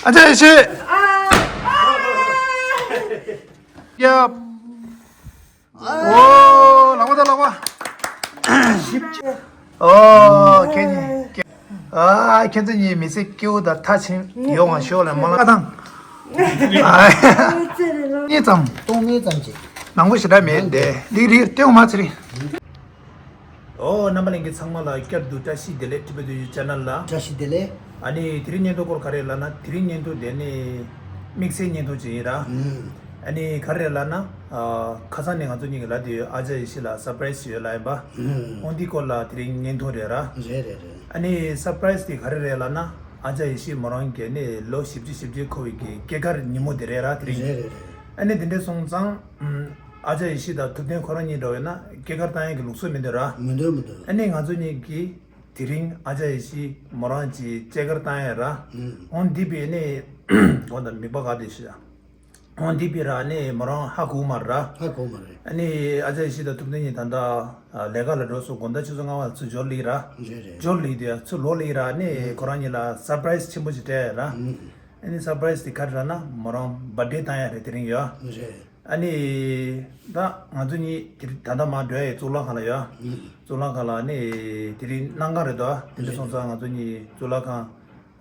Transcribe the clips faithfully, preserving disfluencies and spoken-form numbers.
ཨ་ཅག་ཡེ་ཤེས། ཡ། ཨོ། ལག་པ་དང་ལག་པ། ཨོ། ཁྱེད་གཉིས། ཨ། ཁྱེད་ཚོ་གཉིས་མི་ཚེ་སྐྱིད་པོ་དང་མཐའ་ཕྱིན་ཡོང་བ་ཤོག་ལ་མོ་ལ་དང་། གཉིས་ཙམ། སྟོང་གཉིས་ཙམ་གྱིས། ནང་པོ་ཞེ་དྲག་མེད་དེ། ལིག་རིག་སྟོན་མ་ཚེ་རིང་། ཨོ། རྣམ་པ་ལྷན་རྒྱས་ཚང་མ་ལ་བསྐྱར་དུ་བཀྲ་ཤིས་བདེ་ལེགས། ཊི་བི་དུ་ཡུ་ཆེ་ནལ་ལ། བཀྲ་ཤིས་བདེ་ལེགས། ཨ་ནི་དེ་རིང་བརྙན་ཐུང་སྐོར་ག་རེ་ལབ་ན། དེ་རིང་བརྙན་ཐུང་དེ་ནི་དམིགས་བསལ་བརྙན་ཐུང་ཅིག་ཡིན་ར། ཨ་ནི་ག་རེ་ལབ་ན། ཨ། ཁ་སང་ནས་ང་ཚོ་གཉིས་ཀྱིས་ལབ་བསྡད་ཡོད། ཨ་ཅག་ཡེ་ཤེས་ལ་སར་པ་རའི་སི་ཡོད་ལབ་ཡིན་པ། འོ་འདི་སྐོར་ལ་དེ་རིང་བརྙན་ཐུང་རེད་ར། རེད་རེད་རེད། ཨ་ནི་སར་པ་རའི་སི་དེ་ག་རེ་རེད་ལབ་ན། ཨ་ཅག་ཡེ་ཤེས་མོ་རང་གི་ནི་ལོ་བཞི་བཅུ་ཞེ་བརྒྱད་འཁོར་བའི་གི་སྐྱེས་སྐར་ཉིན་མོ་དེ་རེད་ར་དེ་རིང་། རེད་རེད་རེད། ཨ་ནི་དེ་འདྲ་སོང་ཙང་། ཨ་ཅག་ཡེ་ཤེས་དང་ཐུབ་བསྟན་ཁོ་རང་གཉིས་འདྲ་བས་ན་སྐྱེས་སྐར་བཏང་ཡག་གི་ལུགས་སྲོལ་མི་འདུག་ར། མི་འདུག་མི་འདུག་ཨ་ནི་ང་ཚོ་གཉིས་ཀྱིས་དེ་རིང་ཨ་ཅག་ཡེ་ཤེས་མོ་རང་གི་སྐྱེས་སྐར་བཏང་ཡག་ར། འོང་འདི་པས་ནི་དགོངས་དག་མིག་པ་ག་དེ་ཤི། འོང་འདི་པས་ར་ནི་མོ་རང་ཧ་གོ་མ་ར། ཧ་གོ་མ་རེད། ཨ་ནི་ཨ་ཅག་ཡེ་ཤེས་དང་ཐུབ་བསྟན་གཉིས་ད་ལྟ་ལས་ཀ་ལ་འགྲོ་སོང་། དགོང་དག་ཆུ་ཚོད་ལྔ་པ་ཚུར་འབྱོར་ལེ་ར། རེད་རེད། འབྱོར་ལེ་དེ་ཚུར་ལོག་ལེ་ར་ནི་ཁོ་རང་གཉིས་ལ་སར་པ་རའི་སི་ཆེན་པོ་ཞིག་སྤྲད་ཡག་ར། ཨ་ནི་སར་པ་རའི་སི་དེ་ག་རེ་ར་ན་མོ་རང་བར་ཐི་ཌེ་བཏང་ཡག་རེད་དེ་རིང་ཡ། རེད། ཨ་ནི། ད་ང་ཚོ་གཉིས་དེ་རིང་ད་ལྟ་མར་འགྲོ་ཡག་ཡོད། གཙུག་ལག་ཁང་ལ་ཡོད། གཙུག་ལག་ཁང་ལ་ནི་དེ་རིང་གནམ་གང་རེད་དོ། དེ་འདྲ་སོང་ཙང་ང་ཚོ་གཉིས་གཙུག་ལག་ཁང་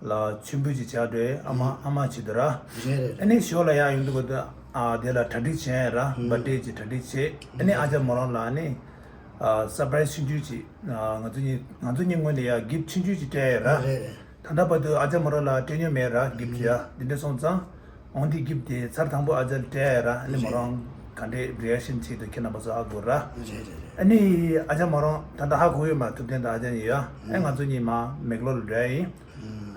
ལ་མཆོད་འབུལ་ཅིག་བྱ་འགྲོ་ཡག་ཨ་མ་ཨ་མ་བྱེད་དུ་ར། རེད་རེད། ཨ་ནི་ཞོར་ལ་ཡར་ཡོང་དུས་སྐབས་དུ་ཨ་དེ་ལ་གྲ་སྒྲིག་བྱས་ར། བར་ཐི་ཌེ་ཅིག་གྲ་སྒྲིག་བྱས། ཨ་ནི་ཨ་ཅག་མོ་རང་ལ་ནི་ཨ་སར་པ་རའི་སི་ཆུང་ཆུང་ཅིག་ཨ་ང་ཚོ་གཉིས་ང་ཚོ་གཉིས་ངོས་ནས་ཡར་གིཕ་ཊི་ཆུང་ཆུང་ཅིག་སྤྲད་ཡག་ར། རེད་རེད། ད་ལྟ་བར་དུ་ཨ་ཅག་མོ་རང་ལ་སྤྲད་མྱོང་མེད་ར་གིཕ་ཊི་ཡ། འདི་འདྲ་སོང་ཙང་འོང་འདི་གིཕ་ཊི་དེ་ཚར་དང་པོ་ཨ་ཅག་ལ་སྤྲད་ཡག་ར། ཨ་ནི་མོ་རང་ག་འདྲའི་རི་ཨེག་ཤན་བྱེད་འདུག་ཁྱེད་རྣམ་པ་ཚོ་ཧ་གོ་ར། རེད་རེད་རེད། ཨ་ནི་ཨ་ཅག་མོ་རང་ད་ལྟ་ཧ་གོ་ཡོད་མ། ཐུབ་བསྟན་དང་ཨ་ཅག་གཉིས་ཡ། ཨ་ང་ཚོ་གཉིས་མར་མེག་ལོར་ལ་འགྲོ་ཡག་ཡིན།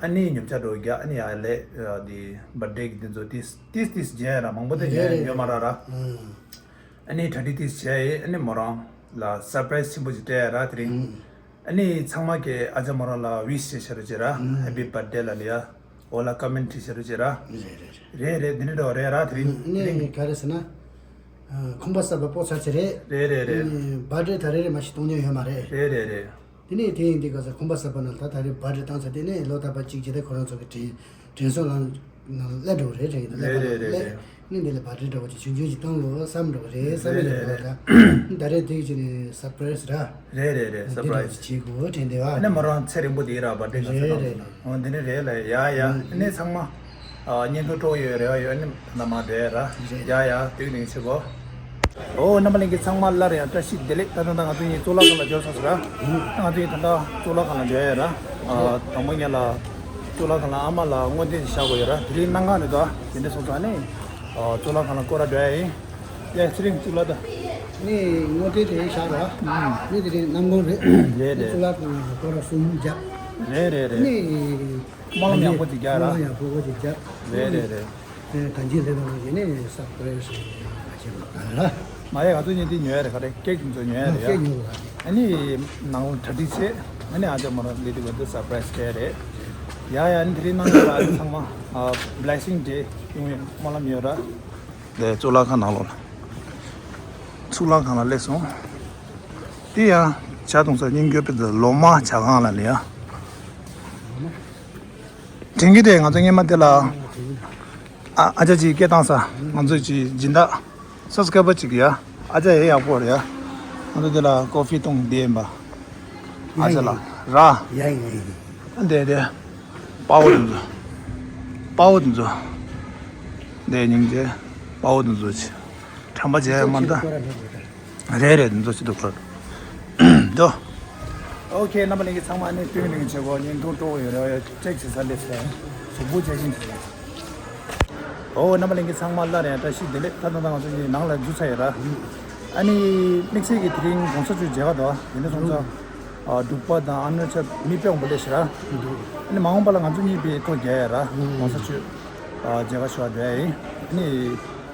ཨ་ནི་ཉོ་ཆ་འགྲོ་རྒྱག་ཨ་ནི་ཡར་ལས་འདི་བར་ཐི་ཌེ་གི་འདི་ཚོ་ཏིས་ཏིས་ཏིས་བྱས་ར། མང་པོ་དེ་རེད་བྱས་རེད་ཡོད་མ་རེད་ར། ཨ་ནི་གྲ་སྒྲིག་ཏིས་བྱས་ཡིན། ཨ་ནི་མོ་རང་ལ་སར་པ་རའི་སི་ཆེན་པོ་ཅིག་སྤྲད་ཡག་ར་དེ་རིང་། ཨ་ནི་ཚང་མ་གིས་ཨ་ཅག་མོ་རང་ལ་ཝིཤ་བྱེད་བྱ་རོགས་བྱེད་ར། ཧེ་པི་བར་ཐི་ཌེ་ལབ་ནས་ཡ། འོ་ལ་ཀོ་མེན་ཊི་བྱེད་བྱ་རོགས་བྱེད་ར། རེད་རེད། རེད་རེད། འདི་འདྲ་འདྲ་བོ་རེད་ར་དེ་རིང་། དེ་རིང་ནི་ག་རེ་ཟེར་ན། ཨ། ཁང་པ་གསར་པ་སྤོ་ཚར་ཚར་རེད། རེད་རེད་རེད། ཨ་ནི་བར་ཐི་ཌེ་ད་རེས་རེས་མ་ཞིག་གཏོང་མྱོང་ཡོད་མ་རེད། རེད་རེད་རེད། དེ་ནས་དེ་ཡིན་དུས་ག་ས་ཁང་པ་གསར་པ་ནང་ད་ད་རེས་བར་ཐི་ཌེ་བཏང་ཚར། དེ་ནས་ལོ་རྟག་པར་གཅིག་བྱས་ཏེ་ཁོ་རང་ཚོ་གི་དྲན་དྲན་གསོ་ལ་ནང་སླེབས་འགྲོ་གི་རེད། དྲན་གི་འདུག་རེད་རེད་རེད་སླེབས་རེད། ནི་འདི་ལ་བར་ཐི་ཌེ་འདྲ་བོ་ཅིག་ཆུང་ཆུང་ཅིག་བཏང་དགོས་བསམ་འགྲོ་གི་རེད། བསམ་གི་རེད་རེད་རེད། ད་ད་རེས་དེ་ཅིག་ནི་སར་པ་རའི་སི་ར། རེད་རེད་རེད། སར་པ་རའི་སི། འདི་འདྲ་བོ་ཅིག་བྱེད་དགོས་དྲན་བསྡད་པ། ཨ་ནི་མོ་རང་ཚེ་རིང་པོ་དེ་ར་བར་ཐི་ཌེ་ག་ས་རེད་རེད་རེད། འོ་འདི་ནི་རེད་ལ་ཡ་ཡ། ཨ་ནི་ཚང་མ་ཨ་བརྙན་ཐུང་སྤྲོ་ཡོད་རེ་བ་ཡོད། ཨ་ནི་ད་མ་འདྲེ་ར། རེད། ཡ་ཡ་དུས་ནིང་ཆེ་གོ། ཨོ་རྣམ་པ་ལྷན་རྒྱས་ཚང་མ་སླར་ཡང་བཀྲ་ཤིས་བདེ་ལེགས། ད་ད་ད་ང་ཚོ་གཉིས་གཙུག་ལག་ཁང་ལ་འབྱོར་ཚར་སོང་ར། ང་ཚོ་གཉིས་ད་ད་གཙུག་ལག་ཁང་ལ་འབྱོར་ཡ་ར། ཨ་དང་པོ་ཉིད་ལ་གཙུག་ལག་ཁང་ལ་ཨ་མ་ལ་བསྔོ་རྟེན་ཞིག་བཞག་དགོས་ཡོད་ར། དེ་རིང་གནམ་གང་རེད་དོ། དེ་འདྲ་སོང་ཙང་ནི་ཨ་གཙུག་ལག་ཁང་ལ་སྐོར་ར་འགྲོ་ཡ་ཡིན། ཡ་ཚེ་རིང་གཙུག་ལག་ད། ནི་བསྔོ་རྟེན་དེ་བཞག་ར། ནི་དེ་རིང་གནམ་གང་རེད། རེད་རེད། གཙུག་ལག་ཁང་ལ་སྐོར་ར་གསུམ་བརྒྱབ། རེད་རེད་རེད། ནི། སྨོན་ལམ་ཡག་པོ་ཅིག་རྒྱག་ར། སྨོན་ལམ་ཡག་པོ་ཅིག་རྒྱག་རེད་རེད་རེད། ཨེ་ད་གིན་ལས་དང་ཡིན་ནས་སར་པ་རའི་སི་ཞིག་བྱེད་པ་ར། མ་ཡ་ང་ཚོ་གཉིས་དེ་ཉོ་ཡ་རེད། ག་རེ་ཀེག་དེ་ཚོ་ཉོ་ཡ་རེད་ཡ། ཀེག་ཉོ་དགོས་ར། ཨ་ནི་ནང་ལ་གྲ་སྒྲིག་བྱས། ཨ་ནི་ཨ་ཅག་མོ་རང་ལས་དེ་བར་དུ་སར་པ་རའི་སི་སྤྲད་རེད། ཡ་ཡ། ཨ་ནི་དེ་རིང་གནང་ཡོད་ར། ཨ་ནི་ཚང་མ་ཨ་བྷི་ལེ་སིང་ཌེ་ཡོང་བའི་སྨོན་ལམ་ཡོད་ར། དེ་གཙུག་ལག་ཁང་ནང་ལོགས་ལ། གཙུག་ལག་ཁང་ལ་སླེབས་སོང་། དེ་ཡང་ཇ་འཐུང་ས་སྙིང་རྗེ་པོ་དེ་ལོ་མ་ཇ་ཁང་ལ་ལ་ཡ། དྲན་གྱི་རེད། ང་ཚོ་སྔོན་མ་དེ་ལ་ཨ་ཨ་ཅག་ཅིག་སྐད་བཏང་ས། ང་ཚོ་ཅིག་སྦྱིན་བདག་སབ་སི་ཀ་རའི་བར་ཅིག་ཡ། ཨ་ཅག་ཡ་ཡག་པོ་རེད་ཡ། ང་ཚོ་དེ་ལ་ཀོ་ཕི་བཏུང་བསྡད་ཡིན་པ། ཨ་ཅག་ལ་ར། ཡ་ཡ་ཡ། འདི་འདི། དཔའ་བོ་དེ་ཚོ། དཔའ་བོ་དེ་ཚོ། འདི་སྙིང་རྗེ། དཔའ་བོ་དེ་ཚོ་ཆེ། ཁྲམ་པ་བྱས་མ་འདྲ། རེད་རེད། དེ་ཚོ་ཆེ་འདུག་ཁྲོད། འདུག་ཨོ་ཁེ། རྣམ་པ་ལྷན་རྒྱས་ཚང་མ་ནི་སྟོན་རིང་ཆེ་གོ། བརྙན་ཐུང་སྤྲོ་བོ་ཡོད་རེད། ཅེག་བྱེད་ས་སླེབས་སོང་། གཟུགས་པོ་བྱས་ཤིང་བྱས། ཨོ་རྣམ་པ་ལྷན་རྒྱས་ཚང་མ་སླར་ཡང་བཀྲ་ཤིས་བདེ་ལེགས། ད་ད་ད་ང་ཚོ་གཉིས་ནང་ལ་འཛུལ་ཚར་ཡོད་ར། ཨ་ནི་དམིགས་བསལ་གྱི་དེ་རིང་གོང་ས་མཆོག་མཇལ་ཁ་འདུག་ཡིན་ན་སོང་ཙང་། ཨ་འབྲུག་པ་དང་ཨ་ནུ་ཆ་མི་དཔེ་མང་པོ་སླེབས་ཤག་ར། ཨ་ནི་མ་འོངས་པ་ལ་ང་ཚོ་གཉིས་པའི་ཐོག་རྒྱག་ཡ་ར། གོང་ས་མཆོག་ཨ་མཇལ་ཁ་ཞུ་བ་འགྲོ་ཡ་ཡིན། ཨ་ནི་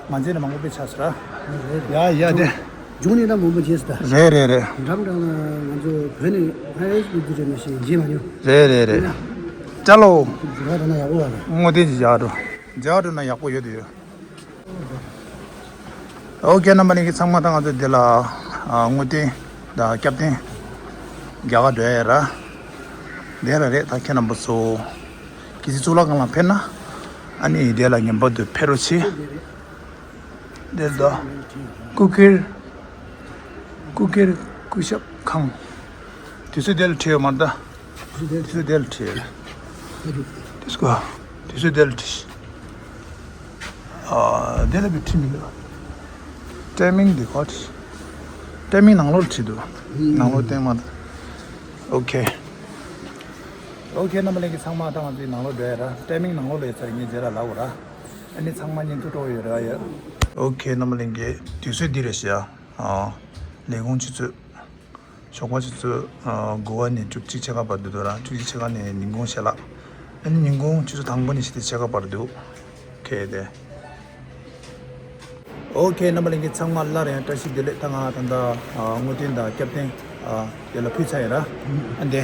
མ་མཇལ་ནི་མང་པོ་དཔེ་ཆགས་སོང་ར། ཡ་ཡ་དེ། མཇུག་ནས་ད་མང་པོ་མཇལ་སོང་ད། རེད་རེད་རེད། འགྲམ་འགྲམ་ལ་ང་ཚོ་བོད་ནས་ཨ་ཨེ་ཆི་གི་དུས་རེད་མ་ཤེས་མཇལ་མ་མྱོང་། རེད་རེད་རེད། ཡིན་ན། ཅ་ལོ། འགྲོ་བ་དང་ན་ཡག་པོ་བ་རེད། བསྔོ་རྟེན་ཅིག་བཞག་འགྲོ། མཇལ་བ་འགྲོ་ན་ཡག་པོ་ཡོད་དུ་ཡོད། ཨོ་ཁེ། རྣམ་པ་ལྷན་རྒྱས་ཚང་མ་ད་ང་ཚོ་འདི་ལ་ཨ་བསྔོ་རྟེན་དང་སྐྱབས་རྟེན་རྒྱག་ག་འགྲོ་ཡ་ར། འདི་ལ་རེད། ད་ཁྱེད་རྣམ་པ་ཚོ་གལ་སྲིད་གཙུག་ལག་ཁང་ལ་ཕེབས་ན་ ཨ་ནི་དེ་ལ་ངན་པ་དུ་ཕེ་རོ་ཆེ། དེ་ལ་སྐུ་སྒེར། སྐུ་སྒེར་སྐུ་ཞབས་ཁང་། དུས་ཚོད་དེ་ལ་ཁྲིད་ཡོད་མ་རེད་ད། དུས་ཚོད་དེ་ལ་ཁྲིད་ཡོད། དུས་ཚོད་དེ་ལ་ཁྲིད། ཨ་དེ་ལ་བི་ཁྲིད་མི་འདུག་ཊའི་མིང་འདི་ཁོ་ཁྲིད། ཊའི་མིང་ནང་ལོགས་ལ་ཁྲིད་འདུག་ནང་ལོགས་སྟེང་མ། ཨོ་ཁེ། ཨོ་ཁེ། རྣམ་པ་ལྷན་རྒྱས་ཚང་མ་ད་ང་ཚོའི་ནང་ལོགས་འགྲོ་ཡ་ར། ཊའི་མིང་ནང་ལོགས་ལ་ཡོད་ཚར་ངས་རྗེས་ལ་ལབ་དགོས་ར། ཨ་ནི་ཚང་མ་བརྙན་ཐུང་སྤྲོ་བོ་ཡོད་ར་ཡ། ཨོ་ཁེ། རྣམ་པ་ལྷན་རྒྱས་དུས་ཚོད་འདི་རེད་ཤག་ཨ། ལས་ཁུངས་ཆུ་ཚོད། ཞོགས་པ་ཆུ་ཚོད་ཨ་དགུ་པ་ནས་བཅུ་གཅིག་ཕྱེད་ཀ་བར་དུ་འདུག་ར། བཅུ་གཅིག་ཕྱེད་ཀ་ནས་ཉིན་གུང་ཞལ་ལག་ཨ་ནི་ཉིན་གུང་ཆུ་ཚོད་དང་པོ་ནས་བྱས་ཏེ་ཕྱེད་ཀ་བར་དུ། ཁེ་དེ། ཨོ་ཁེ། རྣམ་པ་ལྷན་རྒྱས་ཚང་མ་སླར་ཡང་བཀྲ་ཤིས་བདེ་ལེགས། ད་ང་ད་ལྟ་ཨ་དངོས་བསྟན་དང་སྐྱབས་རྟེན་ཨ་དེ་ལ་ཕུལ་ཚར་ཡིན་ར། ཨ་འདི།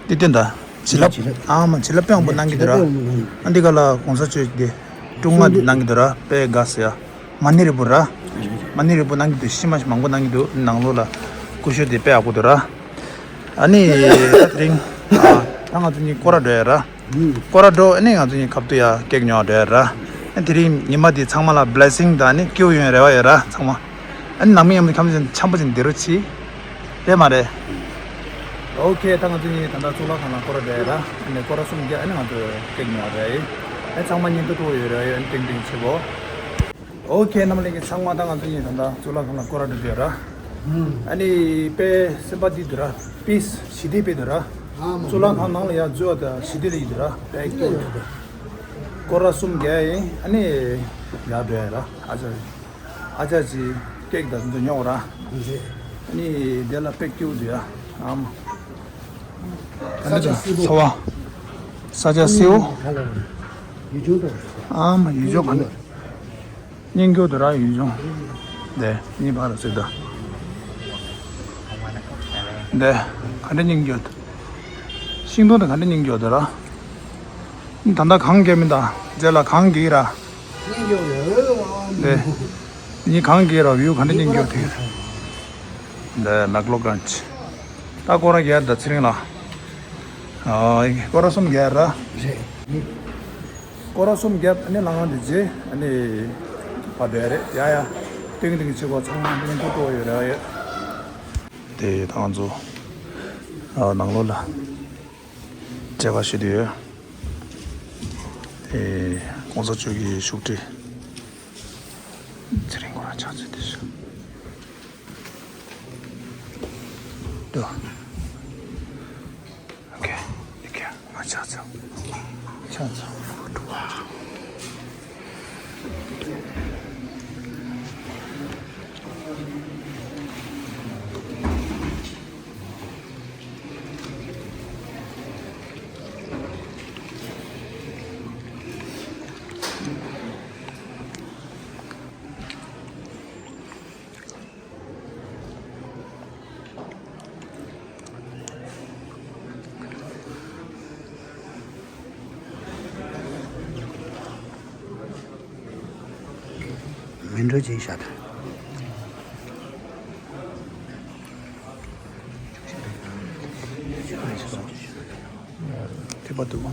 བདེ་བསྟན་དང་བྱིན་རླབས། བྱིན་རླབས། ཨ་མ་བྱིན་རླབས་དཔེ་མང་པོ་གནང་གི་འདུག་ར། བྱིན་རླབས་དཔེ་མང་པོ་གནང་། ཨ་འདི་ག་ལ་གོང་ས་མཆོག་གི་དཀྲུག་ང་འདི་གནང་གི་འདུག་ར། དཔེ་དགའ་ཟེར་ཡ། མ་ཎི་རིལ་བུ་ར། མ་ཎི་རིལ་བུ་གནང་གི་འདུག་ཤི་མ་ཤི་མང་པོ་གནང་གི་འདུག་ནང་ལོགས་ལ་སྐུ་ཞབས་དེ་དཔེ་ཡག་པོ་འདུག་ར། ཨ་ནི་ད་དེ་རིང་ཨ་ད་ང་ཚོ་གཉིས་སྐོར་ར་འགྲོ་ཡ་ར། སྐོར་ར་འགྲོ། ཨ་ནི་ང་ཚོ་གཉིས་ཁ་ཐུག་ཡ་ཀེག་ཉོ་བ་འགྲོ་ཡ་ར། ཨ་དེ་རིང་ཉི་མ་འདི་ཚང་མ་ལ་བི་ལེ་སིང་དང་ཨ་ནི་སྐྱིད་པོ་ཡོང་རེ་བ་ཡོད་ར་ཚང་མ། ཨ་ནི་ནང་མི་མཉམ་དུ་ཁམས་ཅན་འཆམ་པོ་ཅན་འདི་རུ་ཆི། རེད་མ་རེད། ཨོ་ཁེ། ད་ང་ཚོ་གཉིས་ད་ལྟ་གཙུག་ལག་ཁང་ལ་སྐོར་ར་འགྲོ་ཡ་ར། ཨ་ནི་སྐོར་ར་གསུམ་བརྒྱབ། ཨ་ནི་ང་ཚོ་ཀེག་ཉོ་བ་འགྲོ་ཡ་ཡིན། ཨ་ཚང་མ་བརྙན་ཐུང་སྤྲོ་བོ་ཡོད་རེ་བ་ཡོད། ཨ་ནི་ཏིང་ཏིང་བྱེད་གོ། ཨོ་ཁེ། རྣམ་པ་ལྷན་རྒྱས་ཚང་མ་ད་ང་ཚོ་གཉིས་ད་ལྟ་གཙུག་ལག་ཁང་ལ་སྐོར་ར་འགྲོ་འདོད་ར། ཨ་ནི་དཔེ་སེམས་པ་འདི་འདུག་ར། པིས་ཞི་བདེ་དཔེ་འདུག་ར། གཙུག་ལག་ཁང་ནང་ལ་ཡར་འཛུལ་བ་དང་ཞི་བདེ་ལ་ཡིན་འདུག་ར། དཔེ་སྐྱིད་འདུག་སྐོར་ར་གསུམ་བརྒྱབ་ཡིན། ཨ་ནི་ཡར་འགྲོ་ཡ་ར། ཨ་ཅག་ཨ་ཅག་ཅིག་ཀེག་དང་འདི་ཉོ་ར། ཨ་ནི་དེ་ལ་དཔེ་སྐྱིད་འདུག་ཡ། ཨ་མ། ས་ཆ་བསིལ་པོ། ཚ་བ། ས་ཆ་བསིལ་པོ། ཡུལ་ལྗོངས་དང་། ཨ་མ་ཡུལ་ལྗོངས་ག་འདྲ། སྙིང་རྗེ་འདུག་ར་ཡུལ་ལྗོངས། འདི་གཉིས་བར་ལ་ཟེར་ད། འདི་ག་འདྲ་སྙིང་རྗེ་འདུག་ཤིང་སྡོང་དེ་ག་འདྲ་སྙིང་རྗེ་འདུག་ར། ད་ལྟ་གངས་རྒྱག་མི་འདུག་རྗེས་ལ་གངས་རྒྱག་གི་ར། སྙིང་རྗེ་ཡོད། འདི་གཉིས་གངས་རྒྱག་ར། བིའུ་ག་འདྲ་སྙིང་རྗེ་འདུག་འདི་མེག་ལོ་གྷན་ཇི། ད་སྐོར་ར་བརྒྱབ་ད་ཚེ་རིང་ལགས། ཨ་སྐོར་ར་གསུམ་བརྒྱབ་ར། རེད། སྐོར་ར་གསུམ་བརྒྱབ། ཨ་ནི་ལམ་ཁ་འདི་རྗེས་ཨ་ནི་ཕར་འགྲོ་ཡ་རེད། ཡ་ཡ། ཏིང་ཏིང་བྱེད་གོ། ཚང་མ་བརྙན་ཐུང་སྤྲོ་བོ་ཡོད་རེད་ཡ། དེ་ད་ང་ཚོ་ཨ་ནང་ལོགས་ལ་མཇལ་ཁ་ཞུ་འདོད་ཡོད། དེ་གོང་ས་མཆོག་གི་བཞུགས་ཁྲི། ཚེ་རིང་སྐོར་ར་ཕྱག་འཚལ་དེ་ཞུ། འདུག་ཨོ་ཁེ། ཨོ་ཁེ། ང་ཕྱག་འཚལ། ཕྱག་འཚལ། མི་འགྲོ་ཅིག་ཤ་ད། ཐེབས་པ་འདུག་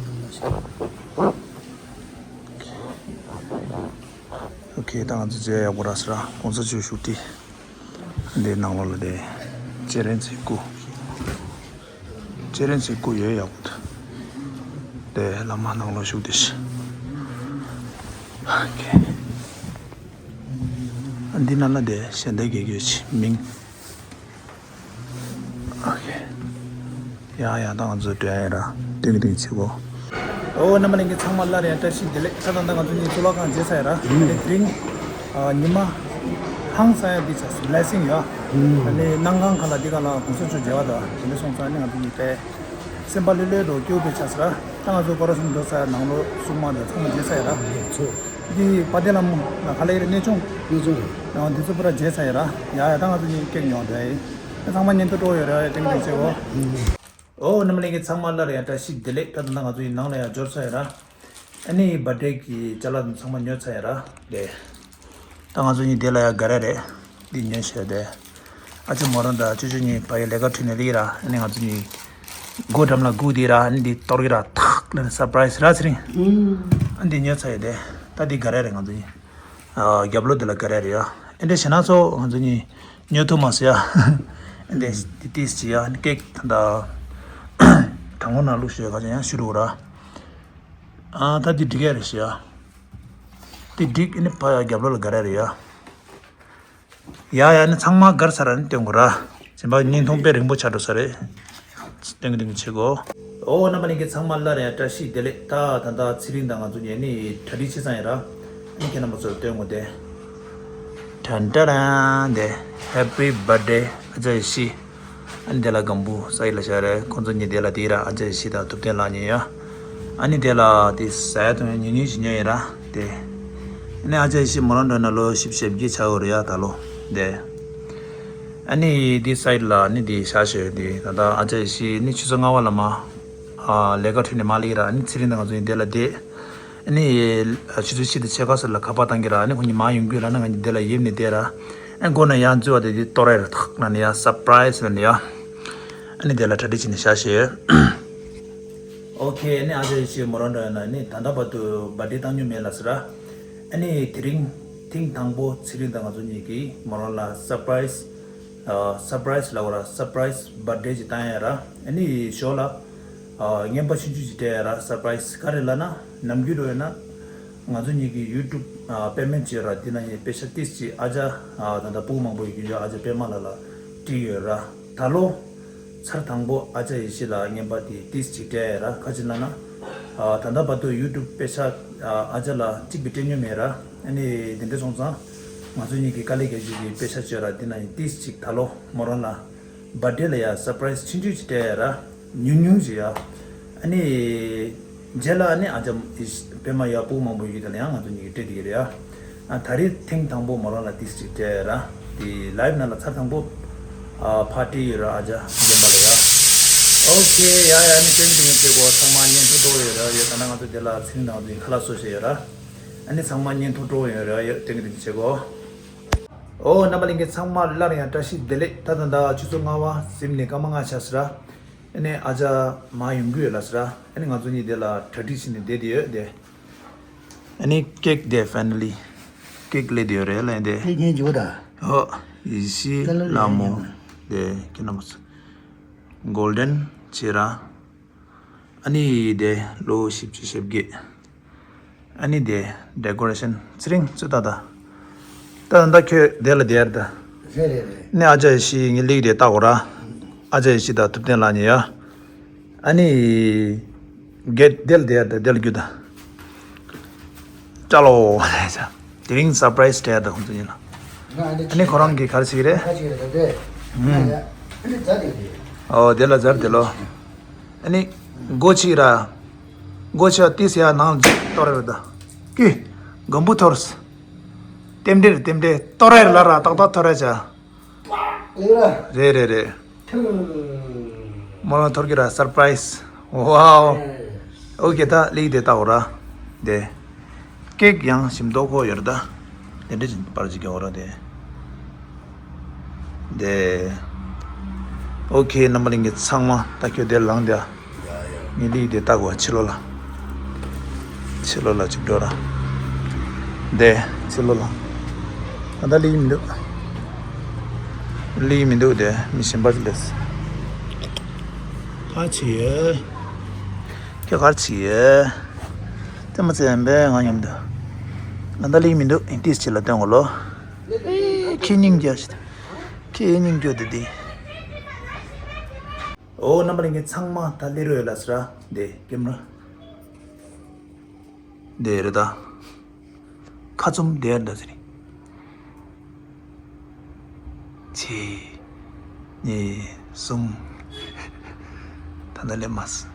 ཨོ་ཁེ། ད་ང་ཚོ་མཇལ་ཡག་པོ་རག་སོང་ར། གོང་ས་མཆོག་བཞུགས་ཁྲི། འདི་ནང་ལོགས་ལ་དེ་སྤྱན་རས་གཟིགས་སྐུ། སྤྱན་རས་གཟིགས་སྐུ་ཡོད་ཡག་པོ་འདུག་དེ་བླ་མ་ནང་ལོགས་བཞུགས་དེ་ཤི། ཨོ་ཁེ། འདི་ནང་ལ་དེ་ཞལ་འདེབས་རྒྱག་རྒྱུ་ཅིག་མིང་། ཨོ་ཁེ། ཡ་ཡ། ད་ང་ཚོ་འགྲོ་ཡ་ཡིན་ར། ཏིང་ཏིང་བྱེད་གོ། ཨོ་རྣམ་པ་ལྷན་རྒྱས་ཚང་མ་སླར་ཡང་བཀྲ་ཤིས་བདེ་ལེགས། ད་ད་ལྟ་ང་ཚོ་གཉིས་གཙུག་ལག་ཁང་མཇལ་ཚར་ཡ་ར། དེ་དེ་རིང་ཨ་ཉི་མ་ཧང་སང་ཡ་འདི་ཆགས་སོང་། བི་ལེ་སིང་ཡ། ཨ་ནི་གནམ་གང་ག་ལ་འདི་ག་ལ་གོང་ས་མཆོག་མཇལ་བ་དང་དེ་འདྲ་སོང་ཙང་ཨ་ནི་ང་ཚོ་གཉིས་དཔེ་སེམས་པ་ལྷོད་ལྷོད་འདུག་སྐྱིད་པོ་ཆགས་སོང་ར། ད་ང་ཚོ་སྐོར་ར་གསུམ་འགྲོ་ཚར། ནང་ལོགས་སྲུང་མ་དང་ཚང་མ་མཇལ་ཚར་ཡ་ར། ཚོ། འདི་དཔལ་ལྡན་ལྷ་མོ་ལ་ག་ལ་ཡོད་རེད། གནས་ཆུང་། གནས་ཆུང་རེད། ཨ་འདི་ཚོ་པུ་ར་མཇལ་ཚར་ཡ་ར། ཡ་ཡ། ད་ང་ཚོ་གཉིས་ཀེག་ཉོ་འགྲོ་ཡ་ཡིན། ད་ཚང་མ་བརྙན་ཐུང་སྤྲོ་བོ་ཡོད་རེད། ཏིང་ཏིང་བྱེད་གོ། ཨོ་རྣམ་པ་ལྷན་རྒྱས་ཚང་མ་སླར་ཡང་བཀྲ་ཤིས་བདེ་ལེགས། ད་ད་ལྟ་ང་ཚོ་ཡི་ནང་ལ་ཡང་འབྱོར་ཚར་ཡ་ར། ཨ་ནི་བར་ཐི་ཌེ་གི་ཅ་ལག་དང་ཚང་མ་ཉོ་ཚར་ཡ་ར། ལེ། ད་ང་ཚོ་གཉིས་དེ་ལ་ཡང་ག་རེ་རེད། འདི་ཉོས་བྱས་ཏེ། ཨ་ཅེ་མོ་རང་དང་ཅོ་ཅོ་གཉིས་ཕ་གི་ལས་ཀ་ཁྲིད་ནས་ལི་ར། ཨ་ནི་ང་ཚོ་གཉིས་སྒོ་འགྲམ་ལ་སྒུག་དེ་ར། ཨ་ནི་འདི་གཏོར་གི་ར། ཐག་ལེན་སར་པ་རའི་སི་ར། ཚེ་རིང་། ཨུམ། ཨ་འདི་ཉོས་ཚར་ཡོད་དེ། ད་འདི་ག་རེ་རེད་ང་ཚོ་གཉིས། ཨ་རྒྱབ་ལོགས་འདི་ལ་ག་རེ་རེད་ཡ། ཨ་འདི་ཞེ་ན་ཚོ་ང་ཚོ་གཉིས་ཉོས་ཐུབ་མ་སོང་ཡ། ཨ་འདི་འདི་ཏིས་ཅི་ཡ། ཨ་ནི་ཀེག་ད་ད་གྲང་མོ་ནང་བླུགས་ཤོག་ཁ་ཅན་ཡང་ཤུ་རུ་ར། ཨ་ད་འདི་འགྲིག་ཡ་རེད་ཤི་ཡ། འདི་འགྲིག་ཨ་ནི་ཕ་ཡ་རྒྱབ་ལོགས་ལ་ག་རེ་རེད་ཡ། ཡ་ཡ་ནི་ཚང་མ་གར་ས་ར་ནི་སྟོན་གོ་ར། སེམས་པ་བརྙན་ཐུང་དཔེ་རིང་པོ་ཆགས་འགྲོ་ས་རེད། སྟོན་གི་སྟོན་གི་བྱེད་གོ། ཨོ་རྣམ་པ་ལྷན་རྒྱས་ཚང་མ་སླར་ཡང་བཀྲ་ཤིས་བདེ་ལེགས། ད་ད་ད་ཚེ་རིང་དང་ང་ཚོ་ཉེ་ནི་གྲ་སྒྲིག་བྱེད་ཙང་ཡིན་ར། ཨ་ནི་ཁྱེད་རྣམ་པ་ཚོར་སྟོན་གོ་དེ། དྲན་དྲ་རང་དེ། Happy birthday ཨ་ཅག་ཡེ་ཤེས། ཨ་ནི་དེ་ལ་སྒམ་པོ་ས་ཡི་ལ་ཤར་རེད། ཁོང་ཚོ་གཉིས་དེ་ལ་དེ་ར་ཨ་ཅག་ཡེ་ཤེས་དང་ཐུབ་བསྟན་ལགས་གཉིས་ཡ། ཨ་ནི་དེ་ལ་དེ་ཟ་ཡ་འཐུང་ཡ་ཉུང་ཉུང་ཞིག་ཉོས་ཡིན་ར་དེ། ཨ་ནི་ཨ་ཅག་ཡེ་ཤེས་མོ་རང་འགྲོ་ན་ལོ་བཞི་བཅུ་ཞེ་བརྒྱད་ཆགས་ཡོད་རེད་ཡ་ད་ལོ། དེ། ཨ་ནི་དེ་ས་ཡི་ལ་ཨ་ནི་དེ་ཤར་ཤོད་དེ་ད་ལྟ་ཨ་ཅག་ཡེ་ཤེས་ནི་ཆུ་ཚོད་ལྔ་པ་ལ་མ། ཨ་ལས་ཀ་འཕྲོད་ནས་མ་སླེབས་ར། ཨ་ནི་ཚེ་རིང་དང་ང་ཚོ་གཉིས་དེ་ལ་བསྡད། ཨ་ནི་ཆུ་ཚོད་བཞི་དང་ཕྱེད་ཀ་ཙམ་ལ་ཁ་པར་བཏང་གི་ར། ཨ་ནི་ཁོང་གཉིས་མར་ཡོང་རྒྱུ་ལབ་ན་ང་གཉིས་དེ་ལ་ཡིབ་ནས་བསྡད་ར། ཨ་མགོ་ན་ཡར་འཛུལ་བ་དེ་དེ་གཏོར་ཡ་ར་ཐག་ན་ནི་ཡ་སར་པ་རའི་ཛི་ལབ་ནི་ཡ། ཨ་ནི་དེ་ལ་གྲ་སྒྲིག་བྱས་ནས་བཞག་ཤེས། ཨོ་ཁེ། ཨ་ནི་ཨ་ཅག་ཡེ་ཤེས་མོ་རང་འགྲོ་ཡོད་ན་ཨ་ནི་ད་ལྟ་བར་དུ་བར་ཐི་ཌེ་བཏང་མྱོང་མེད་ལབ་ཟེར་ར། ཨ་ནི་དེ་རིང་ཐེངས་དང་པོ་ཚེ་རིང་དང་ང་ཚོ་གཉིས་ཀྱིས་མོ་རང་ལ་སར་པ་རའི་ཛི། ཨ་སར་པ་རའི་ཛི་ལབ་དགོས་ར། སར་པ་རའི་ཛི་བར་ཐི་ཌེ་ཅིག་བཏང་ཡ་ར། ཨ་ནི་ཞོར་ལ་ཨ་རྔན་པ་ཆུང་ཆུང་ཅིག་སྤྲད་ཡ་ར། སར་པ་རའི་ཛི་ག་རེ་ལབ་ན་ནམ་རྒྱུན་འགྲོ་ཡོད་ན་ང་ཚོ་གཉིས་ཀྱི་ཡུ་ཊུབ་ཨ་པེ་མེན་ཊི་བྱས་ར། དེ་ན་ཡི་པེ་ཤ་ཏིས་ཅིག་ཨ་ཅག་ཨ་ད་ལྟ་ཕྲུ་གུ་མང་པོ་ཡོད་རྒྱུ་ཨ་ཅག་པད་མ་ལགས་ལ་སྤྲད་ཡོད་ར། ད་ལོ་ཚར་དང་པོ་ཨ་ཅག་ཡེ་ཤེས་ལ་རྔན་པ་དེ་ཏིས་ཅིག་སྤྲད་ཡ་ར། ག་ཅི་ལབ་ན་ཨ་ད་ལྟ་བར་དུ་ཡུ་ཊུབ་པེ་ཤ་ཨ་ཅག་ལ་གཅིག་པའི་སྤྲད་མྱོང་མེད་ར། ཨ་ནི་དེ་འདྲ་སོང་ཙང་ང་ཚོ་གཉིས་ཀྱི་དཀའ་ལས་རྒྱག་རྒྱུ་གི་པེ་ཤ་བཅོལ་ར། དེ་ན་ཡི་ཏིས་ཅིག་ད་ལོ་མོ་རང་ལ་བར་ཐི་ཌེ་ལ་ཡ་སར་པ་རའི་ཛི་ཆུང་ཆུང་ཅིག་སྤྲད་ཡ་ར། ཉུང་ཉུང་ཅིག་ཡ། ཨ་ནི་རྗེས་ལ་ཨ་ནི་ཨ་ཅག་པད་མ་ཡ་ཕྲུ་གུ་མང་པོ་ཡོད་དེ་ལ་ཡང་ང་ཚོ་གཉིས་ཀྱིས་སྤྲད་བསྡད་ཀྱི་རེད་ཡ། ཨ་ད་རེས་ཐེངས་དང་པོ་མོ་རང་ལ་ཏིས་ཅིག་སྤྲད་ཡ་ར། དེ་ལའིབ་ནང་ལ་ཚར་དང་པོ་ཨ་ཕར་སྤྲད་ཡོད་ར། ཨ་ཅག་རྒན་པ་ལ་ཡ། ཨོ་ཁེ། ཡ་ཡ། ཨ་ནི་སྟོན་གི་སྟོན་གི་བྱེད་གོ། ཚང་མ་བརྙན་ཐུང་སྤྲོ་ཡོད་ར་ཡོད། ད་ནང་ང་ཚོ་དེ་ལ་ཚེ་རིང་དང་ང་ཚོ་ཁ་ལག་བཟོ་བྱས་ཡོད་ར། ཨ་ནི་ཚང་མ་བརྙན་ཐུང་སྤྲོ་ཡོད་ར་ཡོད། སྟོན་གི་སྟོན་གི་བྱེད་གོ། ཨོ་རྣམ་པ་ལྷན་རྒྱས་ཚང་མ་སླར་ཡང་བཀྲ་ཤིས་བདེ་ལེགས། ད་ད་ད་ཆུ་ཚོད་ལྔ་པ་ཟིན་ནས་སྐར་མ་ལྔ་ཆགས་ཟེར་ར། ཨ་ནི་ཨ་ཅག་མར་ཡོང་གི་ཡོད་ལབ་ཟེར་ར། ཨ་ནི་ང་ཚོ་གཉིས་དེ་ལ་གྲ་སྒྲིག་བྱས་ནས་བསྡད་དེ་ཡོད་དེ། ཨ་ནི་ཀེག་དེ་ཕའི་ནལ་ལི་ཀེག་སླེབས་དེ་ཡོད་རེད་ལབ་དེ། ཀེག་ཉན་རྒྱུ་ད། ཨོ་ཡེ་ཤེས་ལྷ་མོ་དེ་ཁྱེད་རྣམ་པ་ཚོ་གོལ་ཌེན་བྱས་ར། ཨ་ནི་དེ་ལོ་བཞི་བཅུ་ཞེ་བརྒྱད། ཨ་ནི་དེ་ཌེ་ཀོ་རེ་ཤན་ཚེ་རིང་ཚོ་ད་ད། ད་ད་ཁྱོད་དེ་ལ་བསྡད་ད། རེད་རེད་རེད། ནི་ཨ་ཅག་ཡེ་ཤེས་ངའི་ལིག་དེ་ལྟ་གོ་ར། ཨ་ཅག་ཡེ་ཤེས་ད་ཐུབ་བསྟན་ལགས་གཉིས་ཡ། ཨ་ནི་གེད་དེ་ལ་བསྡད་ད་དེ་ལ་རྒྱུག་ད། ཅ་ལོ། དེ་རིང་སར་པ་རའི་ཛི་སྤྲད་ད་ཁོང་ཚོ་གཉིས་ལ། ཨ་ནི་ཁོ་རང་གིས་ག་རེ་བྱེད་ཀྱི་རེད། ཨོ་དེ་ལ་ཟེར་དེ་ལོ། ཨ་ནི་སྒོ་ཕྱེ་ར། སྒོ་ཕྱེ་བ་ཏིས་ཡ་ནང་གཏོར་རེད་ད། ཀི། སྒམ་པོ་ཐོར། རྟེན་འབྲེལ་རེད་རྟེན་འབྲེལ། གཏོར་རེད་ལ་ར་ཏག་ཏག་ཐོར་རེད་ཅ། ལེགས་ར། རེད་རེད་རེད། ཐུ། མོ་རང་ཐོར་གི་ར་སར་པ་རའི་ཛི། ཝའོ། ཨོ་ཁེ། ད་ལིག་དེ་ལྟ་འོ་ར། དེ། ཀེག་ཡང་ཞིམ་མདོག་ཁོག་ཡོད་རེད་ད། དེ་འདྲ་ཅིག་པར་ཅིག་རྒྱག་འོ་ར་དེ། དེ། ཨོ་ཁེ། རྣམ་པ་ལྷན་རྒྱས་ཚང་མ་ད་ཁྱོད་དེར་ལངས་དེ། ངས་ལིག་དེ་ལྟ་དགོས། ཕྱི་ལོགས་ལ། ཕྱི་ལོགས་ལ་ཅིག་འགྲོ་ར། དེ་ཕྱི་ལོགས་ལ། ད་ལྟ་ལིག་མི་འདུག་ལིག་མི་འདུག་དེ་མི་གཞན་པ་ཅིག་སླེབས། ག་རེ་བྱེད་ཡོད། ཁྱོད་ག་རེ་བྱེད་ཡོད། ཙེ་མ་ཙེ་ཡན་པས་ང་མཉམ་དུ། ང་ད་ལིག་མི་འདུག་ཨིན་ཏིས་ཅི་ལ་སྟོན་གོ་ལོ། ཨེ་ཁྱེད་སྙིང་རྗེ་ཞིག་ཁྱེད་སྙིང་རྗེ་དེ་དེ། ཨོ་རྣམ་པ་ལྷན་རྒྱས་ཚང་མ་ད་སླེབས་རོགས་ཡོད་ལ་ཟེར་ར། དེ་ཀེམ་ར། དེ་རེད་ད། ཁ་བཙུམ་དེ་རེད་ད་ཟེར། གཅིག་གཉིས། གསུམ། ད་ལྟ་སླེབས་མ་སོང་།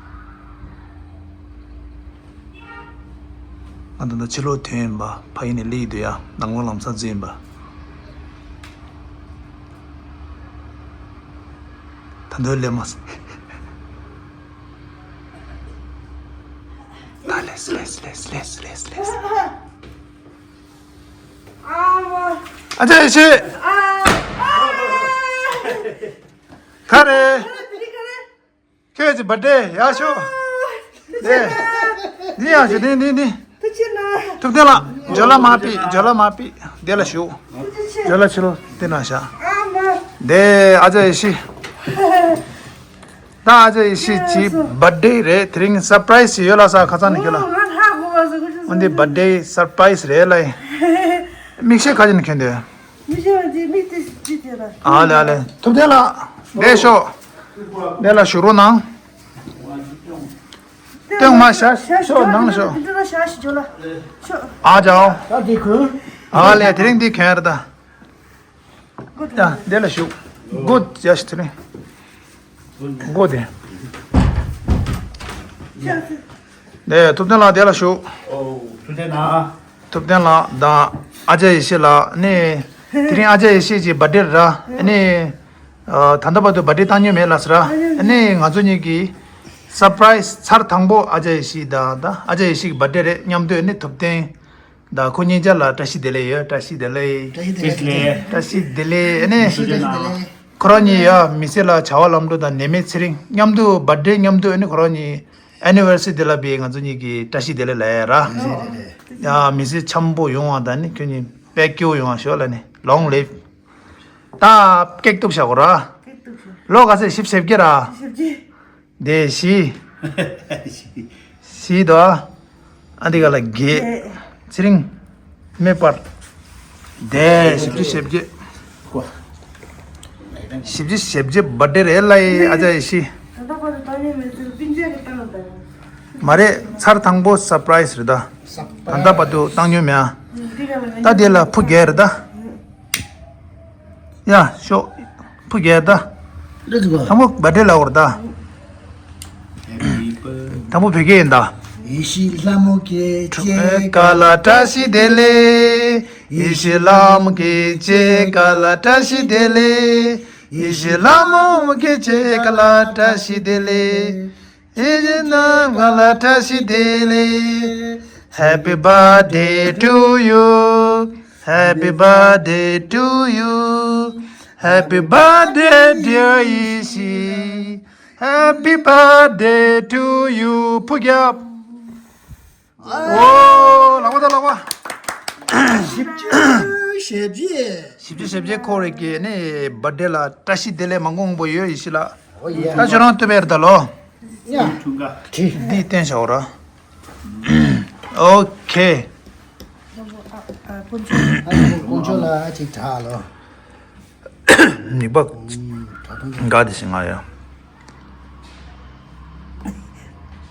ང་ད་ལྟ་ཕྱི་ལོགས་ཐོན་ཡིན་པ། ཕ་གི་ནས་སླེབས་ཀྱི་འདུག་ཡ། ནང་ལོགས་ལམ་སང་འཛུལ་ཡིན་པ། ད་ལྟ་སླེབས་མ་སོང་། ད་སླེབས་སླེབས་སླེབས་སླེབས་སླེབས། ཨ་ཅག་ཡེ་ཤེས། ག་རེ། ཁྱོད་ཀྱི་བར་ཐི་ཌེ་ཡག་ཤོས། ཨེ། འདི་ཡག་ཤོས་འདི་འདི་འདི། ཐུབ་བསྟན་ལགས། ཇོ་ལ་མ་པི། ཇོ་ལ་མ་པི། དེ་ལ་ཞུ། ཇོ་ལ་ཕྱི་ལོགས་དེ་ན་བཞག་དེ་ཨ་ཅག་ཡེ་ཤེས། ད་ཨ་ཅག་ཡེ་ཤེས་ཀྱི་བར་ཌེ་རེད། དེ་རིང་སར་པ་རའི་སི་ཡོད་ལ་ས་ཁ་ཚང་ནས་ཁྱོད་ལ། འོན་ཏེ་བར་ཌེ་སར་པ་རའི་སི་རེད་ལ། མིག་ཤེལ་ཁ་ཅིག་ནས་ཁྱོད་འདོད། ཨ་ལེ་ཨ་ལེ། ཐུབ་བསྟན་ལགས། བསྡད་ཤོག་དེ་ལ་བཞུགས་རོགས་གནང་། སྟོན་མ་བཞག་ཤོག་ནང་ཤོག་འདི་འདྲ་བཞག་ཤིག་ཇོ་ལ། ཤོག་ཨ་ཅག་ད་འདི་གོན། ཨ་ལེ། དེ་རིང་འདི་གོན་རེད་ད། ཡ་འདི་ལ་བཞུགས། གུཌ། ཡ་ཤི་དེ་རིང་། གུཌ་དེ། ནས་ཐུབ་བསྟན་ལགས་དེ་ལ་བཞུགས། ཨོ། ཐུབ་བསྟན་ལགས། ཐུབ་བསྟན་ལགས་དང་ཨ་ཅག་ཡེ་ཤེས་ལགས་ནས། དེ་རིང་ཨ་ཅག་ཡེ་ཤེས་ཀྱི་བར་ཌེ་རེད་ར། ཨ་ནི། ཨ། ད་ལྟ་བར་དུ་བར་ཌེ་བཏང་མྱོང་མེད་ལ་ཟེར་ར། ཨ་ནི་ང་ཚོ་གཉིས་ཀྱི་སར་པ་རའི་སི་ཚར་དང་པོ་ཨ་ཅག་ཡེ་ཤེས་དང་ད་ཨ་ཅག་ཡེ་ཤེས་ཀྱི་བར་ཌེ་རེད། མཉམ་དུ་ཨ་ནི་ཐུབ་བསྟན་དང་ཁོ་གཉིས་ཆ་ལ་བཀྲ་ཤིས་བདེ་ལེགས་ཡོད། བཀྲ་ཤིས་བདེ་ལེགས། བཀྲ་ཤིས་བདེ་ལེགས། བཀྲ་ཤིས་བདེ་ལེགས། ཨ་ནི། བཀྲ་ཤིས་བདེ་ལེགས། ཁོ་རང་གཉིས་ཡ་མི་ཚེ་ལ་བྱ་བ་ལམ་འགྲོ་དང་ནད་མེད་ཚེ་རིང་མཉམ་དུ་བར་ཌེ་མཉམ་དུ་ཨ་ནི་ཁོ་རང་གཉིས། ཨེ་ནི་ཝར་སི་ཊི་དེ་ལ་བས་ང་ཚོ་གཉིས་ཀྱིས་བཀྲ་ཤིས་བདེ་ལེགས་ལབ་ཡ་ར། རེད་རེད་རེད། ཡ་མི་ཚེ་འཆམ་པོ་ཡོང་བ་དང་ནི་ཁྱོད་གཉིས་དཔེ་སྐྱིད་པོ་ཡོང་བ་ཤོག་ལ་ནི་long live། ད་སྐད་སྟོབས་བྱ་གོ་ར། སྐད་སྟོབས་བྱ། ལོ་ག་ཚད་བཞི་བཅུ་ཞེ་བརྒྱད་ར། བཞི་བཅུ་ཞེ་བརྒྱད། དེ་བཞི། བཞི་དོ། ཨ་འདི་ག་ལ་བརྒྱད། བརྒྱད། ཚེ་རིང་། མེ་སྤར། དེ་བཞི་བཅུ་ཞེ་བརྒྱད། བཞི་བཅུ་ཞེ་བརྒྱད་བར་ཌེ་རེད་ལ་ཡི་ཨ་ཅག་ཡེ་ཤེས། ད་ལྟ་བར་དུ་བཏང་མྱོང་མེད་ཚུལ་སྤུན་མཆེད་ཀྱིས་བཏང་དང་། མ་རེད། ཚར་དང་པོ་སར་པ་རའི་སི་རེད་ད། ད་ལྟ་བར་དུ་བཏང་མྱོང་མེད་ཨ། འདི་ག་ལ་ད་དེ་ལ་ཕུ་རྒྱལ་རེད་ད། ཡ་ཤོག་ཕུ་རྒྱལ་ད། རེད་འདུག་ག་དང་པོ་བར་ཌེ་ལ་འོར་ད། དང་པོ་བོད་སྐད་ཡིན་ད། ཡེ་ཤེས་ལྷ་མོ་སྐྱེས་ཀ་ལ་བཀྲ་ཤིས་བདེ་ལེགས། ཡེ་ཤེས་ལྷ་མོ་སྐྱེས་ཀ་ལ་བཀྲ་ཤིས་བདེ་ལེགས། ཡེ་ཤེས་ལྷ་མོ་སྐྱེས་ཀ་ལ་བཀྲ་ཤིས་བདེ་ལེགས། ཡེ་ཤེས་ལྷ་མོ་སྐྱེས་ཀ་ལ་བཀྲ་ཤིས་བདེ་ལེགས། Happy birthday to you. Happy birthday to you. Happy birthday, dear ཡེ་ཤེས། Happy birthday to you. ཕུ་རྒྱལ། ཨོ། ལག་པ་དང་ལག་པ། བཞི་བཅུ་ཞེ་བརྒྱད། བཞི་བཅུ་ཞེ་བརྒྱད་འཁོར་བའི་གི་ནི་བར་ཌེ་ལ་བཀྲ་ཤིས་བདེ་ལེགས་མང་པོ་མང་པོ་ཡོད་ཡེ་ཤེས་ལགས། ཨོ་ཡེ། ད་ཁྱོད་རང་བསྟོད་པ་ཡར་ད་ལོ། ཡ། འདི་བསྟན་བྱའོ་ར། ཨོ་ཁེ། ཨ་ནི་དཀོན་མཆོག་ལ་ཅིག་གྲགས་ལོ། ནི་བ། འགའ་དེ་ཞིག་ང་ཡ།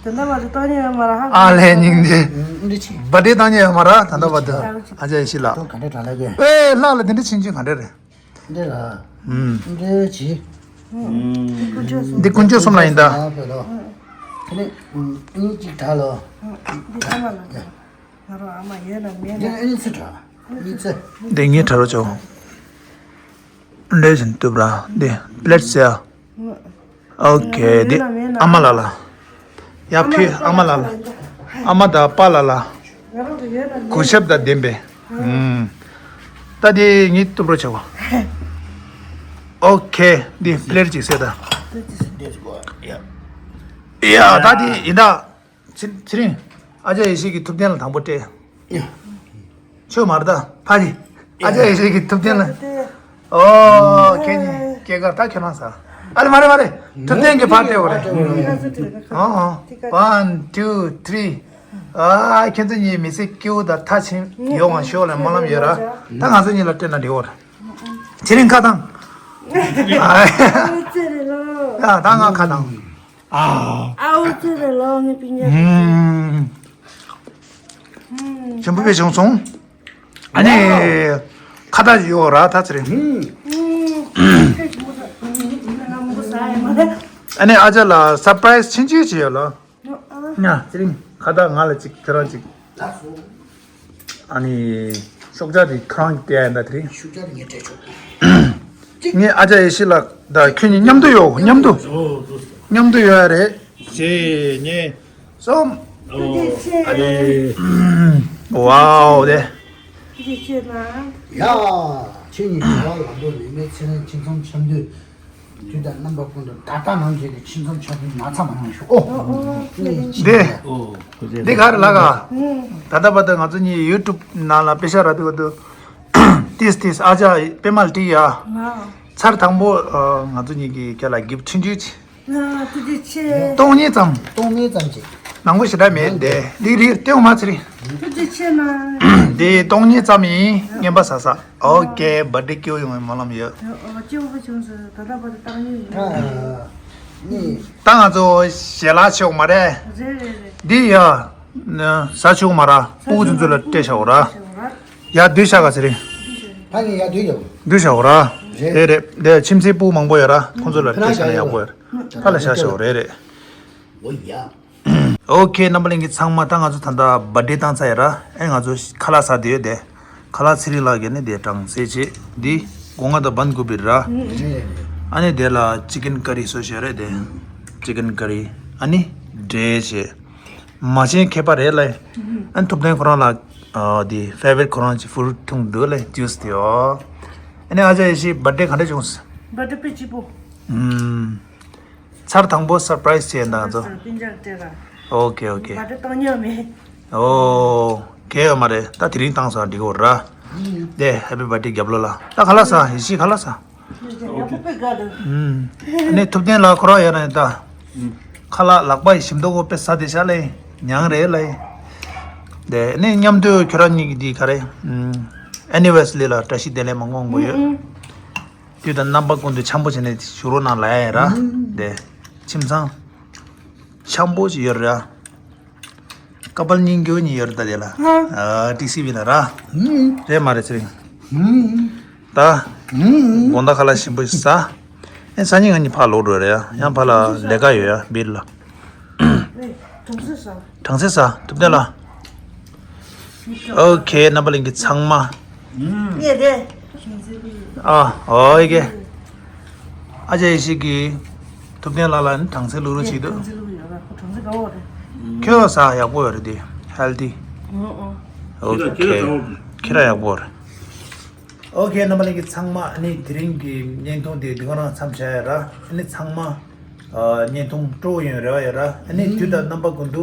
དེ་འདྲ་བ་དེ་གཏོང་ཉེ་ཡོད་མ་ར་ཧ། ཨ་ལས་སྙིང་རྗེ། འདི་ཆེ། བ་དེ་གཏོང་ཉེ་ཡོད་མ་ར་ད་ལྟ་བ་དེ། ཨ་ཅག་ཡེ་ཤེས་ལགས། གཏོང་ག་འདྲ་གྲ་ལ་གི། ཨེ་ལྷག་ལ་དེ་འདྲ་ཕྱིན་ཅི་ག་འདྲ་རེད། འདི་ར། ཨུམ། འདི་ཆེ། འདི་དཀོན་མཆོག་གསུམ་ལ་ཡིན་ད། ཨ་ཕེ་ལོ། དེ་ནི་ཨུམ་ཨིན་ཅིག་གྲ་ལོ། འདི་ཨ་མ་ལ། ང་རང་ཨ་མ་ཡོད་ན་མེད་ན། འདི་ཨིན་ཚེ་གྲ། ཨིན་ཚེ། འདི་ངའི་གྲ་རོ་ཆོག་འདྲེ་བཞིན་བཏུབ་ར་འདི་པླེ་ཊི་ཟེར། ཨོ་ཁེ་འདི་ཨ་མ་ལ་ལ། ཡ་ཕི་ཨ་མ་ལ་ལ། ཨ་མ་དང་པཱ་ལགས་ལ། གུས་ཞབས་དང་ལྡན་པའི། ཨུམ། ད་འདི་ངས་བཏུབ་རོགས་བྱ་གོ་ཨོ་ཁེ་འདི་པླེ་ཊི་ཅིག་ཟེར་ད། ཡ་ད་འདི་ཡིན་ད། ཚེ་ཚེ་རིང་། ཨ་ཅག་ཡེ་ཤེས་ཀྱིས་ཐུབ་བསྟན་ལ་དང་པོ་སྤྲད། ཡ། ཆོས་མ་རེད་ད་ཕ་གི། ཨ་ཅག་ཡེ་ཤེས་ཀྱིས་ཐུབ་བསྟན་ལ། ཨོ་ཁྱེད་གཉིས་སྐྱེས་སྐར་ད་ཁྱོད་རང་ཟ། ཨ་རེ་མ་རེད་མ་རེད། ཐུབ་བསྟན་གྱིས་ཕར་སྤྲད་པ་རེད། ཨོ་ཨོ། One, two, three། ཨ་ཁྱེད་ཚོ་གཉིས་མི་ཚེ་སྐྱིད་པོ་དང་མཐའ་ཕྱིན་ཡོང་བ་ཤོག་ལ་སྨོན་ལམ་ཡོད་ར། ད་ང་ཚོ་གཉིས་ལ་སྤྲད་ན་འགྲིག་གོ་ར། ཚེ་རིང་ཁ་བཏང་། ཨ་ཙི་རེད་ལོ། ཡ་ད་ང་ཁ་བཏང་། ཨ། ཨའོ་ཙི་རེད་ལོ་ངའི་སྤུན་ཀྱག་ཨུམ། ཞིམ་པོ་བྱས་བྱུང་སོང་། ཨ་ནི། ཁ་བཏགས་ཡོད་ར་ད་ཚེ་རིང་། ཨུམ། ཨ་ནི་ཨ་ཅག་ལ་སར་པ་རའི་སི་ཆུང་ཆུང་ཅིག་ཡོད་ལ། ཨ། ཉ་ཚེ་རིང་ཁ་བཏགས་ང་ལ་གཅིག་ཁྱོད་རང་གཅིག་ཨ་ནི། ཤོག་ཇ་དེ་ཁོ་རང་གིས་སྤྲད་ཡིན་ད་དེ་རིང་། ཤོག་ཇ་དེ་ངས་སྤྲད་ཆོག་ངས་ཨ་ཅག་ཡེ་ཤེས་ལགས་དང་ཁྱོད་གཉིས་མཉམ་དུ་ཡོད་མཉམ་དུ། མཉམ་དུ་ཡོད་ཡ་རེད། གཅིག་གཉིས། གསུམ། ཨོ། ཨ་ནི། ཝའོ་དེ། ཡ། ཁྱེད་གཉིས་བྱ་བ་ལམ་འགྲོ་ནས་མི་ཚེ་རིང་ཁྱིམ་ཚང་འཆམ་དུས། དུས་དང་རྣམ་པ་ཀུན་ཏུ་ད་ལྟ་ནང་བཞིན་དུ་ཕྱི་མཚམས་ཆགས་པའི་ན་ཚ་མ་ཡོང་ཞུ། ཨོ། འདི་འདི་ག་རེ་ལགས་ག་ད་ལྟ་བར་དུ་ང་ཚོ་གཉིས་ཡུ་ཊུབ་ནང་ལ་དཔེ་ཤ་ར་དུ་ག་དུ་ཏིས་ཏིས་ཨ་ཅག་པད་མ་ལ་བྲིས་ཡ། ཚར་དང་པོ་ང་ཚོ་གཉིས་ཀྱི་ཁྱེད་ལ་གིབ་ཆུང་ཆུང་ཅིག་ཐུགས་རྗེ་ཆེ། སྟོང་ཉིད་ཙམ། སྟོང་ཉིད་ཙམ་ཅིག་ནང་པོ་ཞེ་དྲག་མེད་དེ། འདི་རིགས་སྟོན་མ་ཚེ་རིང་། ཐུགས་རྗེ་ཆེ་གནང་། འདི་སྟོང་ཉིད་ཙམ་ཡིན། རྔན་པ་ཟ་ས། ཨོ་ཀེ། བར་ཐི་ཌེ་སྐྱིད་པོ་ཡོང་བའི་སྨོན་ལམ་ཡོད། ཨོ་སྐྱིད་པོ་བྱུང་སོང་། ད་ལྟ་བར་དུ་བཏང་ཡོད་ཡིན། ད་ང་ཚོ་ཞལ་ལག་ཆོག་མ་རེད། རེད་རེད་རེད། འདི་ཡ། ཟ་ཆོག་མ་ར། སྤུ་གུ་ཚོ་ཚོ་ལ་སྤྲད་བཞག་ར། ཡ་སྡུད་བཞག་ག་ཚེ་རིང་། ཕ་གི་ཡ་སྡུད་ཡོད། སྡུད་བཞག་ར། རེད་རེད་རེད། འདི་ཁྱིམ་མཚེས་སྤུ་གུ་མང་པོ་ཡོད་ར། ཁོང་ཚོ་ལ་སྤྲད་བཞག་ན་ཡག་པོ་ཡོད་ར། ཕ་ལ་བཞག་བཞག་རེད་རེད། ཨོ་ཡ། ཨོ་ཁེ། རྣམ་པ་ལྷན་རྒྱས་ཚང་མ། ད་ང་ཚོ་ད་ལྟ་བར་ཐི་ཌེ་བཏང་ཚར་ཡ་ར། ཨེ་ང་ཚོ་ཁ་ལག་ཟ་བསྡད་ཡོད་དེ། ཁ་ལག་ཚེ་རིང་ལགས་ཀྱིས་ནི་དེ་གྲངས་ཚད་བྱེད་འདི་སྒོ་ང་དང་བན་གུ་པི་ར། ཨ་ནི་དེ་ལ་ཅི་ཀན་ཀ་རི་བཟོས་བཞག་རེད་དེ། ཅི་ཀན་ཀ་རི། ཨ་ནི་འབྲས་བྱེད། མ་བྱན་མཁས་པ་རེད་ལ། ཨ་ནི་ཐུབ་བསྟན་ཁོ་རང་ལ་ཨ་དེ་ཕེ་ཝ་རི་ཊི་ཁོ་རང་གི་ཕུ་རུ་ཊི་འཐུང་འདུག་ལ། ཇུས་དེ་ཨོ། ཨ་ནི་ཨ་ཅག་ཡེ་ཤེས་བར་ཐི་ཌེ་ག་འདྲ་བྱུང་སོང་། བར་ཐི་ཌེ་དཔེ་སྐྱིད་པོ། ཨུམ། ཚར་དང་པོ་སར་པ་རའི་ཛི་བྱས་ན་ང་ཚོ། སྤུན་ཀྱག་སྤྲད་ར། ཨོ་ཁེ་ཨོ་ཁེ། བར་ཐི་ཌེ་བཏང་མྱོང་མེད། ཨོ། གལ་ཡོད་མ་རེད། ད་དེ་རིང་བཏང་སོང་འགྲིག་གོ་ར། དེ་ཧེ་པི་བར་ཐི་ཌེ་རྒྱབ་ལོགས་ལ། ད་ཁ་ལག་ཟ། ཡེ་ཤེས་ཁ་ལག་ཟ། ཡག་པོ་དཔེ་དགའ་འདུག་ཨུམ། ཨ་ནི་ཐུབ་བསྟན་ལགས་ཁོ་རང་ཡོད་ན་ད། ཁ་ལག་ལག་པ་ཡི་ཞིམ་མདོག་གོ་དཔེ་ཟ་བསྡད་ཤག་ལེ། མྱང་རེད་ལེ། དེ་ནས་མཉམ་དུ་ཁྱོད་རང་གཉིས་ཀྱི་འདི་ག་རེ། ཨུམ། ཨེ་ནི་ཝར་སི་རི་ལ་བཀྲ་ཤིས་བདེ་ལེགས་མང་མང་དགོས་ཡོད། དུས་དང་རྣམ་པ་ཀུན་ཏུ་འཆམ་པོ་བྱས་ནས་བཞུགས་རོགས་གནང་ལབ་ཡ་ར། དེ་ཁྱིམ་ཚང་འཆམ་པོ་ཞིག་ཡོད་ར། ཀ་པལ་སྙིང་རྗེ་གཉིས་ཡོད་རེད་ད་དེ་ལ། ཨ་ཊི་སི་ཝི་ལ་ར། རེད་མ་རེད་ཚེ་རིང་། ད། དགོང་དག་ཁ་ལག་ཞིམ་པོ་ཞིག་ཟ། ཨེ་སང་ཉིན་ང་གཉིས་ཕར་ལོག་འགྲོ་རེད་ཡ། ཡང་ཕར་ལ་ལས་ཀ་ཡོད་ཡ་སྦིར་ལ། གྲང་ཟས་ཟ། གྲང་ཟས་ཟ། ཐུབ་བསྟན་ལགས། ཨོ་ཁེ། རྣམ་པ་ལྷན་རྒྱས་ཚང་མ། ངས་རེད། ཨ་ཨོ་ཨེ་ཀེ། ཨ་ཅག་ཡེ་ཤེས་ཀྱིས་ཐུབ་བསྟན་ལགས་ལ་ནི་གྲང་ཟས་བླུག་རོགས་བྱེད་འདུག་གྲང་ཟས་བླུག་ཡོད་ར། ཁོ་གྲང་ཟས་དགའ་བོ་རེད། ཁྱོད་ཟ། ཡག་པོ་ཡོད་རེད་དེ། ཧེལ་ཐི། ཨོ་ཨོ། ཨོ་ཁེ། ཁྱེད་རང་ཡག་པོ་རེད། ཨོ་ཁེ། རྣམ་པ་ལྷན་རྒྱས་ཚང་མ། ཨ་ནི་དེ་རིང་གི་བརྙན་ཐུང་དེ་འདི་ག་རང་མཚམས་བཞག་ཡ་ར། ཨ་ནི་ཚང་མ་ཨ་བརྙན་ཐུང་སྤྲོ་བོ་ཡོང་རེ་བ་ཡོད་ར། ཨ་ནི་དུས་དང་རྣམ་པ་ཀུན་ཏུ་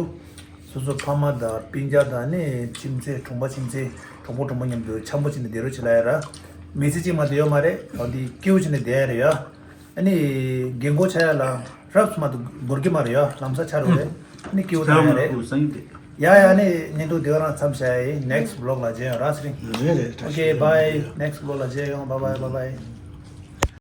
སོ་སོ་ཕ་མ་དང་སྤུན་ཀྱག་དང་ཨ་ནི་ཁྱིམ་མཚེས་གྲོང་པ་ཁྱིམ་མཚེས་གྲོགས་པོ་གྲོགས་མོ་མཉམ་དུ་འཆམ་པོ་བྱས་ནས་བསྡད་རོགས་བྱེད་ལབ་ཡ་ར། མི་ཚེ་གཅིག་མ་བསྡད་ཡོད་མ་རེད། འོ་འདི་སྐྱིད་པོ་བྱས་ནས་བསྡད་ཡ་རེད་ཡ། ཨ་ནི་རྒན་གོག་ཆགས་ཡ་ལ་རབས་སུ་མ་གཏོགས་འགོར་གྱི་མ་རེད་ཡ། ལམ་སང་ཆགས་རོགས་རེད། ཨ་ནི་སྐྱིད་པོ་བསྡད་ཡ་རེད། ཡ་ཡ། ཨ་ནི་བརྙན་ཐུང་འདི་ག་རང་མཚམས་བཞག་ཡ་ཡིན། ནེག་སི་ཊི་བི་ལོག་ལ་མཇལ་ཡོང་ར་ཚེ་རིང་། རེད་རེད། ཨོ་ཁེ་བྷའི། ནེག་སི་ཊི་བི་ལོག་ལ་མཇལ་ཡོང་། བྷའི་བྷའི་བྷའི་བྷའི།